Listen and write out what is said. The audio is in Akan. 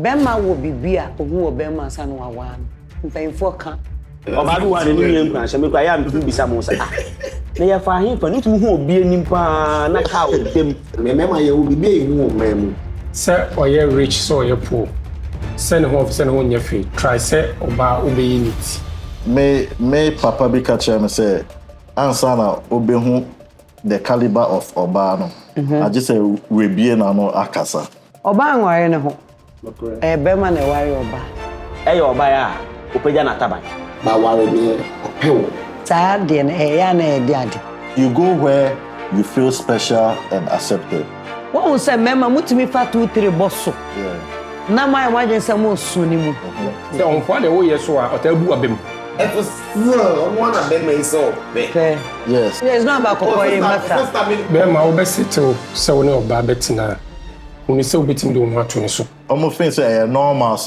Bɛrima wɔ biribi a ohu wɔ bɛrima ansa na wawaa no. Mpanyinfoɔ ka. Ɔbaa bi wɔ ha, n'anim yɛ nkuranhyɛ. Me kora yɛ a, metumi bisa mo sɛ, ah, na yɛfa ahefa ne wotumi hu obi anim paa na kaa wɔ dam? Mmarima, yɛwɔ biribi a ɛhu wɔ mmaa mu. Sɛ ɔyɛ rich, sɛ ɔyɛ poor, sɛ ne ho ɔfɛ, sɛ ne ho nyɛ fɛ, try sɛ ɔbaa wobɛyɛ neat. Me papa bi ka kyerɛ me sɛ ansa na wobɛhu the caliber of ɔbaa no, agye sɛ webie n'ano akasa. Ɔbaa nware ne ho. Ɛyɛ bɛrima na ɛware ɔbaa. Ɛyɛ ɔbaa a wopagya n'ataban. Ba ware deɛ ɔpɛ wo. Saa deɛ no, ɛyɛ a na ɛyɛ de ade. You go where you feel special and accepted. Wɔn sɛ mmarima mutumi fa two three bɔ so na mo ayɛ mo adwene sɛ mo so ne mu. Sɛ ɔmfoa deɛ woyɛ so a, ɔtaa bu aba mu. Ɛfo still ɔno ana bɛrima yi sɛ ɔpɛ. Pɛ. It's not about kɔkɔɔ yi masa. Bɛrima wobɛsetew sɛ wo ne ɔbaa bɛtena a, hunu sɛ wobɛtumi de wo ho ato ne so. Ɔmo feel sɛ ɛyɛ normal sɛ